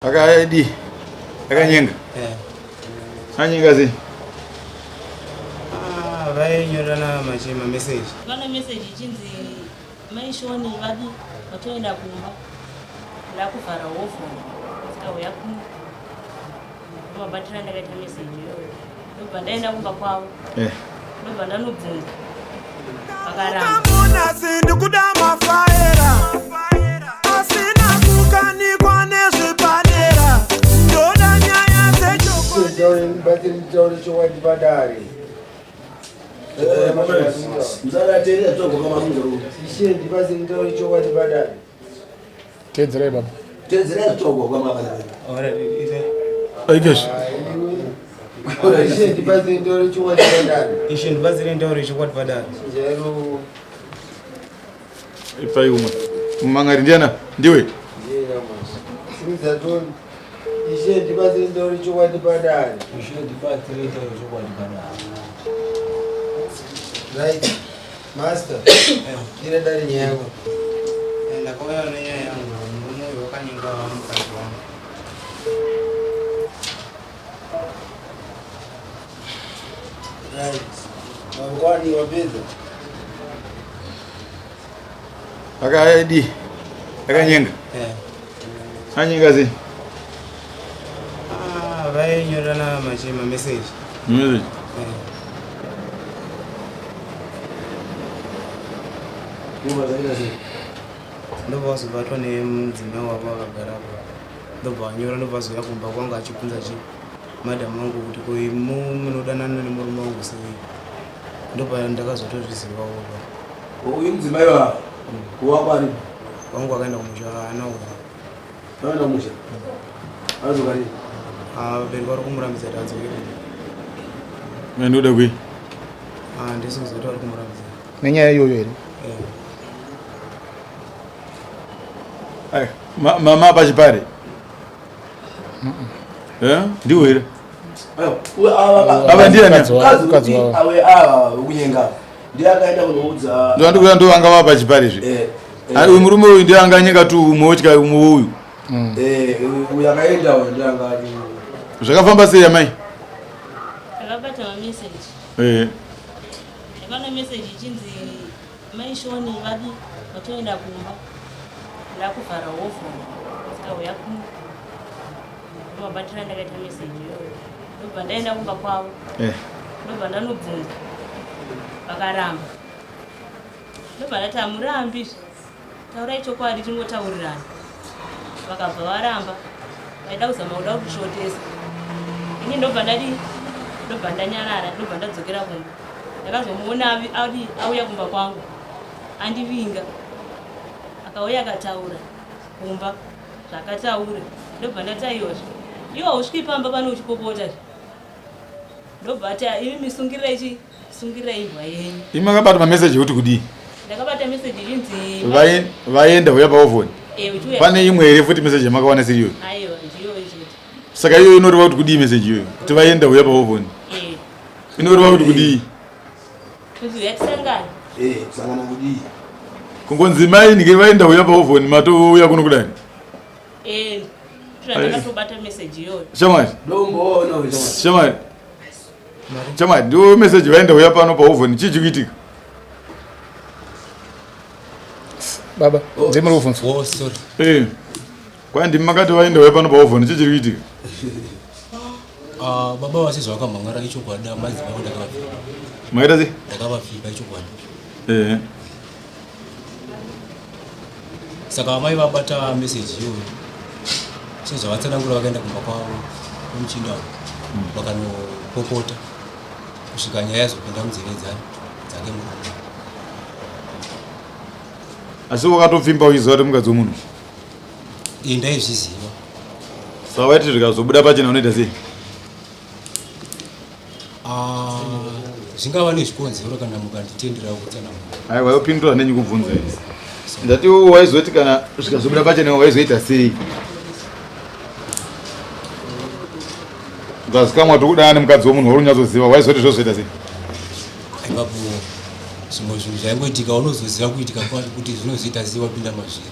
Akadi akanyenga. Eh. Anyenga sei? Ah, vainyorana machi mameseji. Pane message ichinzi mai Shoni vadi vatoenda kumba ndakuvhara hovho saka uya kuno ndovabatira ndakaita message iyoyo ndobva ndaenda kumba kwavo Eh. ndobva ndanobvunza vakaramba. Munasi ndikuda mafaera asina kukanikwa nezvepadera ndoda nyaya dzechokwadi. Ndibatsire nditaure chokwadi padare. Ishe ndibatsire nditaure chokwadi padare. Teedzerai baba. Alright, ite. Aikesh. Ishe ndibatsire nditaure chokwadi padare. Ishe ndibatsire nditaure chokwadi padare. Jairo Ipai umwe. Mumangari ndiana? Ndiwe. ndiye nyamasi. Simudza toni. Ishe ndibatsire nditaure chokwadi padare. Ishe ndibatsire nditaure chokwadi padare. Right. Master. Ira dare nyaya yako. Eh, ndakauya nenyaya yangu murume uyu wakanyenga mukadzi wangu. Right. Mangwani wapedza. Akadi akanyenga. Eh. Anyenga sei? Ah, vainyorana machi mameseji. Message. Eh. Ndobva vazobatwa nemudzimai wavo akagara apa. Ndobva vanyora ndobva vazouya kumba kwangu achibvunza chi madam wangu kuti ko imu munodanana nemurume wangu sei. Ndobva ndakazotozvizivawo pa. Uyu mudzimai wa wako ari Wangu akaenda kumusha haana kuuya. aenda kumusha azoka rini? Ah, vabereki vari kumurambidza kuti adzoke kumba. Ndoda kui. Ah, ndisi kuziva kuti vari kumurambidza. Nenyaya iyoyo here? Eh. Ai, mama pachipare. Eh? Ndiwe here? Ava ndiani? Mukadzi wavo. Awe ava vekunyenga ndiye akaenda kunoudza. Ndo ndo anga vapa chipare zve. Eh, Ai, uyu murume uyu ndiye anga anyenga tu umwe wotya umwe uyu. Eh, uyu akaenda uyu ndiye anga ari. Zvakafamba sei amai? Ndakabata mameseji. Eh. Ndakaona message ichinzi mai Shoni vadi vatoenda kumba ndakuvhara hovho saka uya kuno ndovabatira ndakaita message iyoyo ndobva ndaenda kumba kwavo Eh. ndobva ndanobvunza vakaramba ndobva ndati hamurambi taurai chokwadi tingotaurirana vakabva varamba vaida kuzama kuda kutishotesa ini ndobva ndadi ndobva ndanyarara ndobva ndadzokera kumba ndakazomuona adi auya kumba kwangu andivinga akauya akataura kumba zvakataura ndobva ndati aiwazve iwe hausviki pamba pano uchipopota ndobva ati imi misungirirai chi sungirirai imbwa yenyu. Imi makabata mameseji ekuti kudii? Ndakabata meseji ichinzi Vaenda huya paovhoni. Eh, uchiuya. Pane imwe here futi meseji yamakawana siri iyoyo? Aiwa, ndiyo chete. Saka iyoyo inoreva kuti kudii meseji iyoyo? Kuti vaenda huya paovhoni. Eh, Inoreva kuti kudii? kuti uya tisangane. Eh, kusangana kudii? Kungonzi mai ndike vaenda huya paovhoni matouya kuno kudai. Eh, ndakatobata meseji iyoyo. Shamwari. Ndomboona uyu shamwari. Shamwari. Shamwari, ndiwo meseji vaenda huya pano paovhoni chii chikuitika? Baba, ndiye muri kubvunzwa. Oh, sorry. Eh. Kwai ndimi makati vaenda huya pano paovhoni chii chiri kuitika? Ah, baba vasizwa vakamhangara ichokwadi amadzimai vangu ndakavapfika. Makaita sei? Ndakavapfika ichokwadi. Eh. Saka amai vabata message iyoyo sezvavatsanangura vakaenda kumba kwavo kwemuchinda uyu vakanopopota kusvika nyaya yazopinda munzeve dzake murume. Asi wakatopfimba uchiziva kuti mukadzi wemunhu? Iyi ndaizviziva. Saka waiti zvikazobuda pachena unoita sei? Ah, zvingava nezvikonzero kana mukanditendera kutsanangura. Aiwa, wopindura nenyi kubvunza idzi. Ndati waizoti kana zvikazobuda pachena waizoita sei? Ukazikamwa kuti kudana nemukadzi wemunhu wauri unyatsoziva waizoti zvozoita sei? Ipapo zvimwe zvinhu zvaingoitika unozoziva kuitika kwacho kuti zvinozoita sei wapinda mazviri.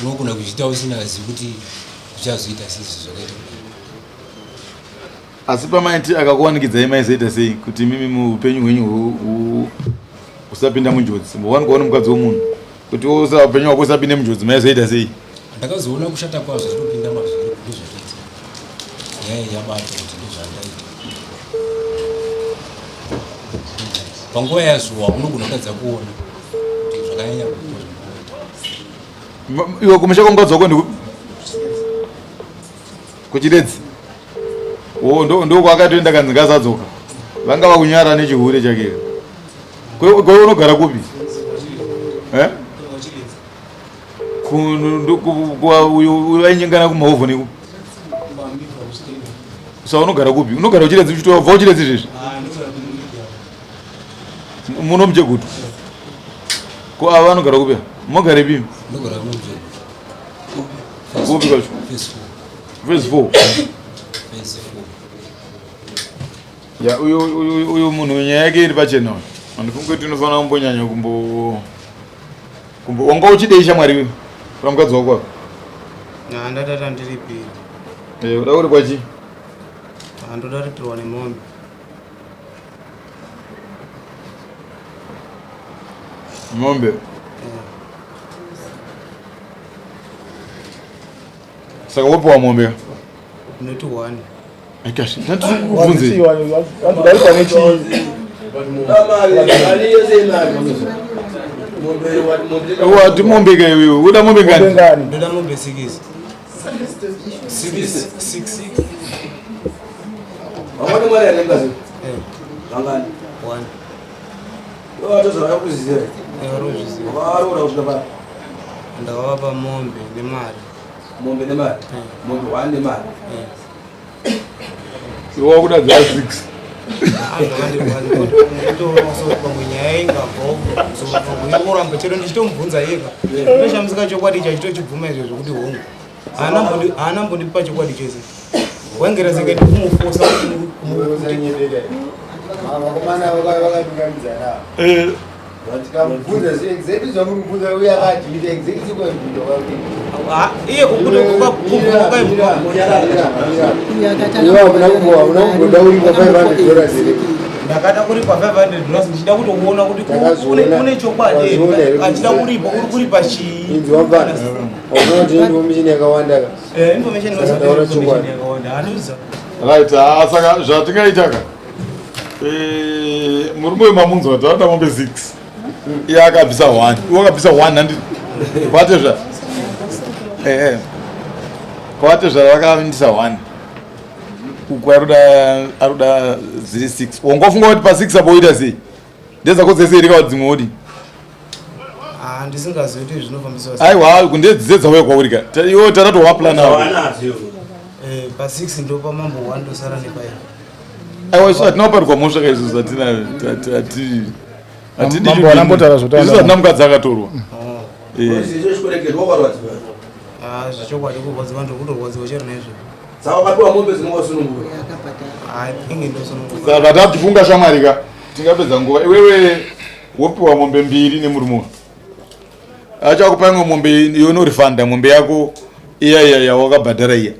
Unogona kuzviita usingazivi kuti zvichazoita seizvi zvakaita kudai. Asi pamaiti akakuwanikidzai maizoita sei kuti imimi muupenyu hwenyu husapinda munjodzi? Wanikwawo nemukadzi womunhu kuti upenyu hwako usapinde munjodzi maizoita sei? Ndakazoona kushata kwazvo zvinopinda mazviri ndozvakaita nyaya yabata kuti ndozvandaita panguva yazvo unogona kutadza kuona kuti zvakanyanya kuita iwe kumusha kwemukadzi wako ndikupi? Kuchiredzi. Oh, ndo ndo kwakatoenda kanzi ngasadzoka. Vanga vakunyara nechihure chake. Kwe kwe unogara kupi? Eh? Kuno kwa uyo ainyengana kumahovho neku. Sa unogara kupi? Unogara kuchiredzi uchitobva kuchiredzi izvezvi? Muno muchegutu. Ko ava vanogara kupi? Mogarepi? Ndogara muno muchegutu. Kupi kwacho? Phase 4. Phase 4. Ya uyu uyu uyu munhu nyaya yake iri pachena uyu. Handifungi kuti unofanira kumbonyanya kumbo kumbo wanga uchidei shamwari iwe? Kuna mukadzi wako apa. Na ndatata ndiripiri. Eh, uda kuripwa chii? Ndoda ripirwa nemombe. Mombe. Yeah. Saka wopiwa mombe. Not one. Aikashi, ndandikubvunze. Wati mombe ka iwewe, uda mombe ngani? Ndoda mombe 6. 6 6. Vamweni mwana yanenga zve. Eh. Vangani? One. Vatozvara kuzviziva. Eh, varozviziva. Varoora kusvika pa Ndakavapa mombe nemari. mombe nemari. Mombe one nemari. Eh. Iwe wakuda dzaa 6. Pamwe nyaya ingabva kuramba chero ndichitomubvunza yega ndoshamisika chokwadi icho achitochibvuma izvo zvekuti hongu haana mbondipa chokwadi chese waingera senge ndikumufosa Vakomana vakadungamidzana. Tikamubvunza exactly zvamuri uye akati ita exactly kwazvibvunza kwakuita. iye Iwe hamuna kumboda kuripwa 500 dollars here? Ndakada kuripa 500 dollars ndichida kutokuona kuti Takazoona- une chokwadi wazoona here kuti- achida kuripa uri kuripa chii. Inzi wamvana. Unoona kuti information yakawanda ka. Eh, information Saka taura chokwadi. yakawanda anoziva. Right, ah, saka zvatingaita ka. Eh, murume wemamunzwa kuti anoda mombe 6. Iye akabvisa 1. Iwe wakabvisa 1 handi. Kwatezva. Eh eh. Kwatezva vakaindisa 1. Uku aruda aruda dziri 6. Wangofunga kuti pa 6 apo oita sei? Ndedzako dzese here kana dzimwe wodi? Ah, ndisingazivi kuti zvinofambiswa sei. Aiwa, kundedzidze dzauya kwauri ka. Iwe tatatowa plan ako. Eh, pa 6 ndo pamambo 1 ndosara nepai. Aiwa, isu hatina kuparikwa mhosva ka isusu hatina hati hatidi Mambo anambotaura zvotaura. Isusu hatina mukadzi akatorwa. Eh. Ah, zvechokwadi kurwadziwa ndikutorwadziwa chero naizvo. Saka wakapiwa mombe dzinongosunungura. Ah, inge ndosunungura. Saka tatifunga shamwari ka tingapedza nguva iwewe wopiwa mombe mbiri nemurume uyu. Achakupa imwe mombe yonorifanda mombe yako iya iya yawakabhadhara iya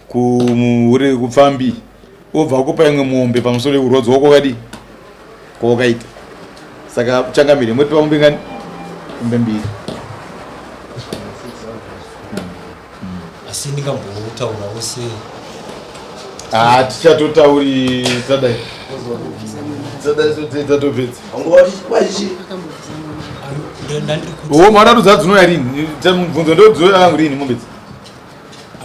kumuhure kupfambi wobva akupa imwe mombe pamusoro yekurwadziwa kwakadii kwawakaita. Saka changamire motipa mombe ngani? Mombe mbiri. Asi ndingambotaurawo sei? Ah, tichatotauri tadai. Tadai so tatopedza. Ndandiri kuti Wo mwana tudza dzinouya rini? Mubvunzo ndo dzinouya rini mombe idzi?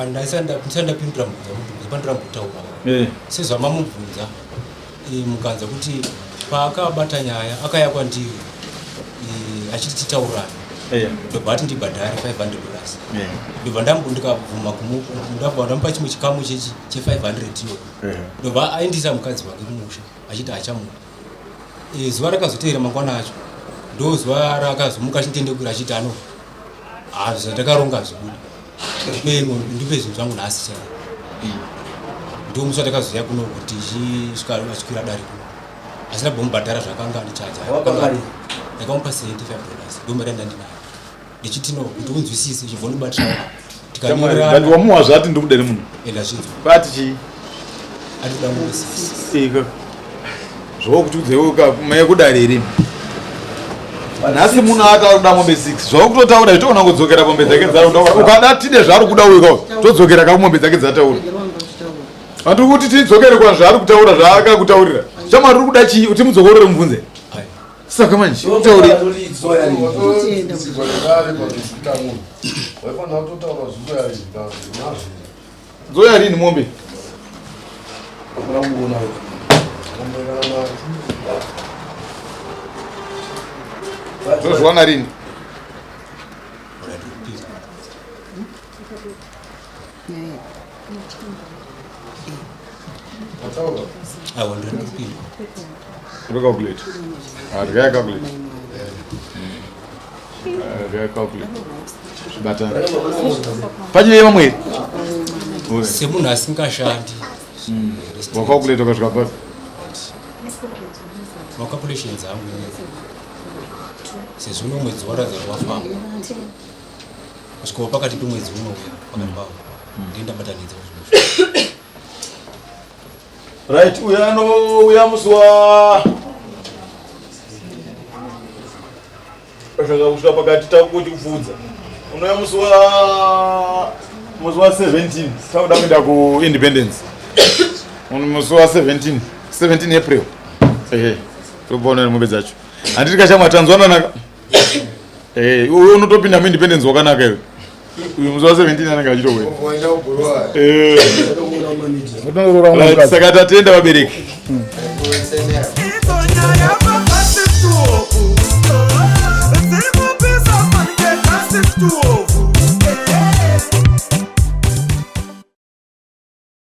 Ndisati ndapindura mubvunzo mubvunzo pandirambotaura Eh. sezvamamubvunza mukanza kuti paakabata nyaya akaya kwandiri achiti titaurane ndobva ati ndibhadhare 500 dollars ndobva ndikabvuma ndabva ndamupa chimwe chikamu chechi che500 iyo ndobva aendesa mukadzi wake kumusha achiti achamuka. Zuva rakazoteera mangwana acho ndo zuva rakazomuka achinditendekura achiti ano zvandakaronga hazvibudi, ndipe zvinhu zvangu nhasi chaivo. Ndo musi watakazouya kuno kuti tichisvika achikwira dare kuno asi ndabomubhadhara zvakanga andichaja. Ndakamupa 75 dollars ndo mari yandandinayo ndichiti no kuti unzwisise chibva undibatirawo. Tikanyorerana. Wamuwa zvati ndikuda nemunhu. Enda zvinzwa. Kwati chii? Ari kuda mombe 6. Ika. Zvokuti maye kudare here? Nhasi munhu akakuda mombe 6. Zvakutotaura toona kudzokera mombe dzake dzataura. Ukada tide zvaari kuda uyu kawo. Todzokera ka mombe dzake dzataura. Andiri kuti tidzokere kwa zvaari kutaura zvaakakutaurira. Shamwari uri kuda chii? Uti mudzokorore mubvunze. Saka manje utaure. Dzoya rini mombe? Tozviwana rini? Awa ndiri kupinda. Uri calculate. Ah, ndikaya calculate. Ah, ndikaya calculate. Zvibatana. Pachine vamwe here? Semunhu asingashandi. Wacalculate ukasvika papi? Macalculations angu sezvo uno mwedzi waratidza kuti wafamba kusvikawo pakati pemwedzi unouya pakati pawo ndiye ndabatanidza zvinhu. Right, uya anouya musi wa saka kusvika pakati takuchikupfuudza unouya musi wa musi wa 17 takuda kuenda kuindependence musi wa 17 17 April ehe tokupaona nemombe dzacho handiti kashamwa tanzwananaka ehe uyu unotopinda muindependence wakanaka iwe uyu musi wa 17 anenge achitokuenda. Right, saka tatenda vabereki. Idzo nyaya.